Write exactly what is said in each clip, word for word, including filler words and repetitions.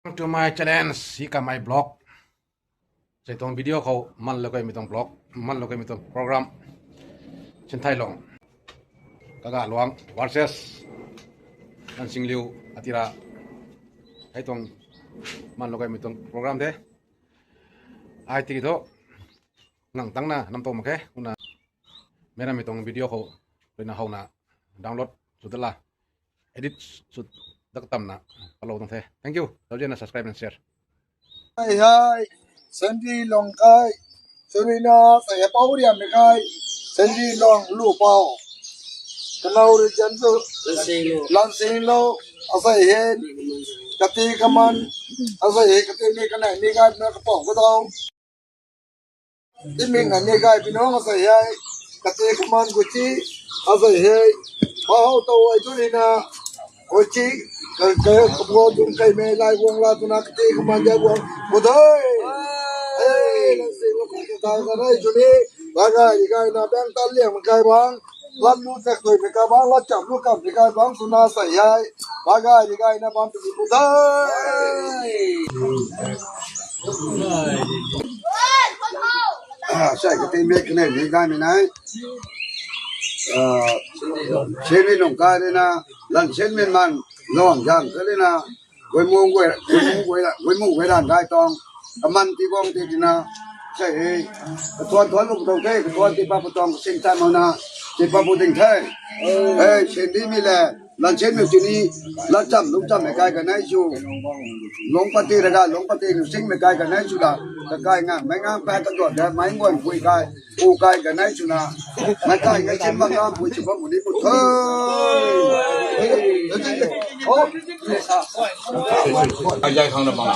Welcome to my channel, Sikamai Vlog. Sei tuang video khou man lou kaimei tuang vlog, man lou kaimei tuang program. Chin Thai Long, Kaga Luang versus Lansing Liu atira. Hei tuang man lou kaimei tuang program de. Ai tiki thu ngang tangna nam to mak khe, kumna mei ramei tuang video khou ruina howna download sw tala edit sw dak tamna palou tuang the. Thank you. Tau zianna subscribe and share. Hai hai, Sandy Long kai, Serena, sai hei pau riam mei kai, Sandy Long lu pau. Kanau ri jan tu, Lansing Liu, asai hei, kati kaman, asai hei kati mi kanai mi kai na kapau kadau. Timing na ni kai pinong asai hei, kati kaman guchi, asai hei, pau tau ai tu ni na, guchi, ka, ka, kabuan dung kai mei lai guang la tu na kati kaman dia guang, budai. Hey, Lansing Liu kai ka kai ka rai tu ni, la kai, kai na bang tan liang kai bang, lat lu tak tui mei kai bang, lat cham lu kam mei kai bang, tu na sai hei, la kai, kai na bam tu ni budai. Ah, sai kati mei kanei ni kai mei nai. Ah, Sandy Long kai rui na, Lansing Liu man, Long Jang kai rui na, Guimu Gui, Guimu Gui, Guimu Gui ran kai tuang, kaman ti guang ti ti na, sai hei, kathuan thuan lu tuang the, kathuan ti pa pu tuang, sing tan mak na, ti pa pu ding the. Hei, Sandy mi le, Lansing Liu tini, la cham, lung cham mei kai kanei sw. Lung pati raga, lung pati sing mei kai kanei sw da. Kakai ngang, mei ngang pat ta duat de, mei nguan pui kai, u kai kanei sw na. Mei kai kai chim bang ngang pui chim bang puni put the. Ai jai khang na bang.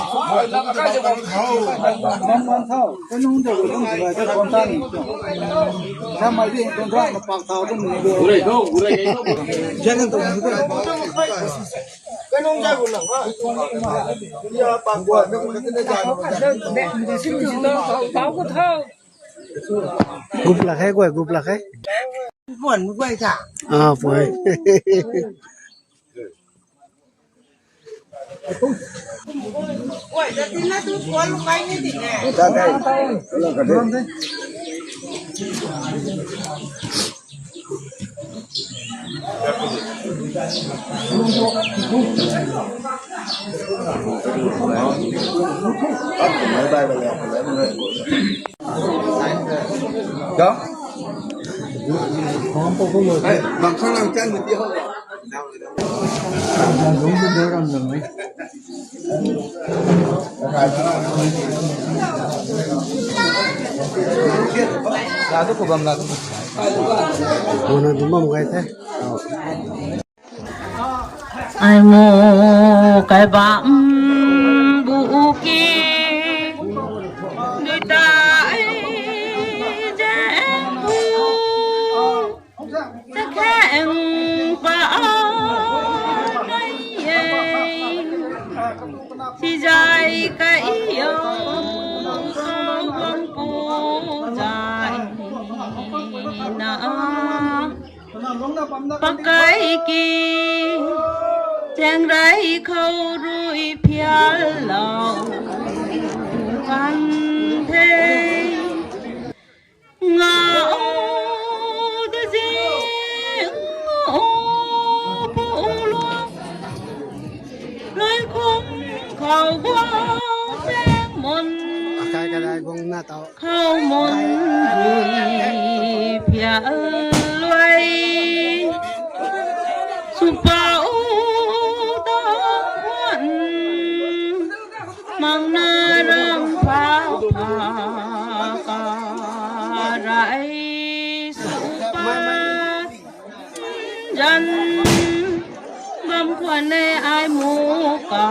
Gup lak he, guay, gup lak he. Puan guay ta. Ah, puan. Mona dumam gai the. Ai mu kai bam bu ki, di ta ai je bu, ta kheng pa ai ye. Si zai kai yo, khou bam pu zai na. Pakai ki, chang rai khou rui phial lou kan the. Nga o de zing o pu lou. Rui kum khou guang zeng mun. Akai kadai guang na tau. Khou mun rui phial luai. Sw pa u ta khuan. Mang na ram pha pha ka rai sw pa. Zan bam khwan e ai mu ka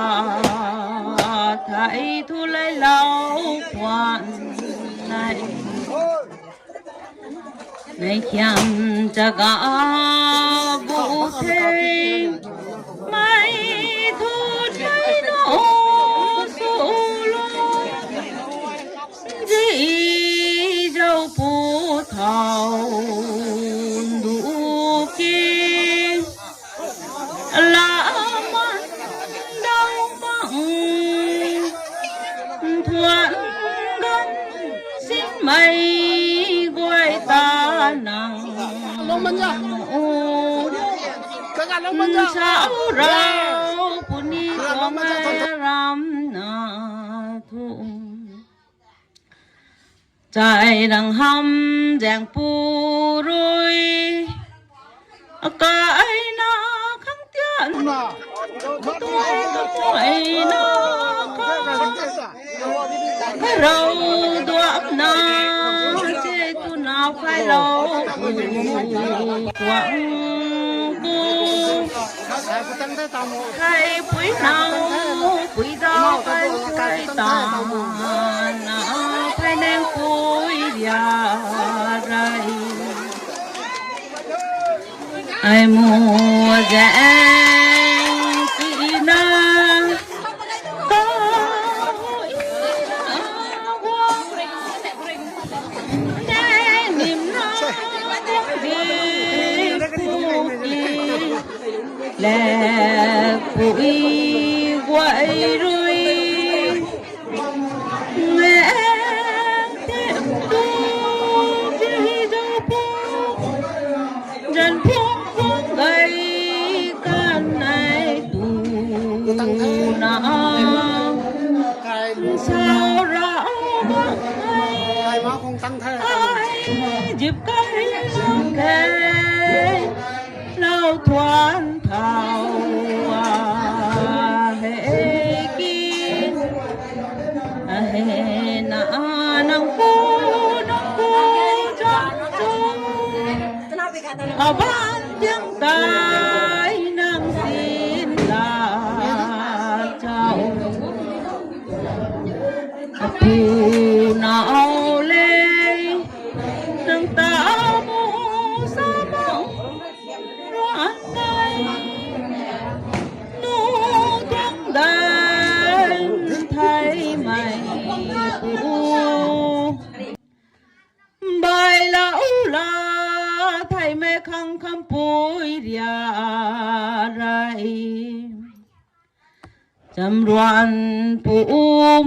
thai thu lai lou khwan nai. Nei khiam chaga bu the, mai thu thai no su lo. Zi zau pu thau du ki, la man dau mang Thuan gan sinmei guay ta nang. Long manja. Kaka long manja. Sau rau puni kaka long manja, tuang thon, thon. Ram na thu. Chai rang ham zaeng pu rui. Akaina khang tian. Tuai tuai na kha. Rau duap na. Che tu na khai lou. Kuang bu. Khai pui nau, pui dau, khai pui ta, na, khai neng pui ria rai. Ai mu zaeng tina, kau ina guang. Nai nim na di puki, lek pui guay rui. Nge te tu ki dau pu. Jan phung phung gay kan nai tu na. Sau rau bak ai. Ai jip kai lak kai. Nau thuan thau a he ki. A he na nang ku, nang ku, chang chu. Aban tiang tai nang sin la chau. Apu nau le, nang ta mu sa mau ruan nai. Nu tuang dai thai mai pu. Bai la u la thai mai khang kham pui ria rai. Cham ruan pu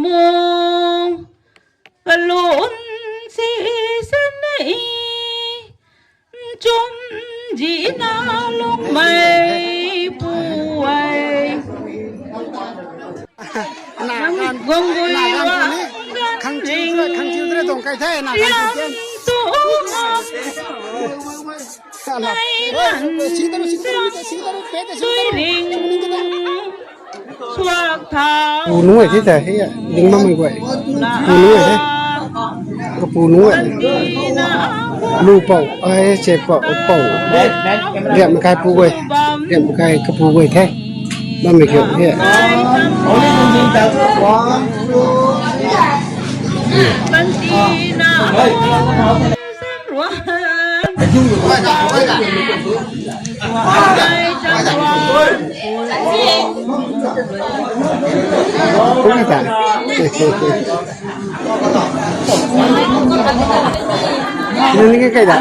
mu kalun si sini. Chum ji na lung mai pu ai. Na gan, gong gui na gan wa pu ni. Khang chiu ring, khang chiu tura dong kai the, na gan pu ken. Tu ma. Ala. Oi, si taru, si taru, si taru, pe te si taru. Ring. Suak thau. Pu nungai the ta he, ding mamei guay. Pu nungai the. Kapu nungai. Lu pou, ai che pou, pou. Riam kai pu guay. Riam kai kapu guay the. Mamei kiu he. Kum ta. Nang ni kai da.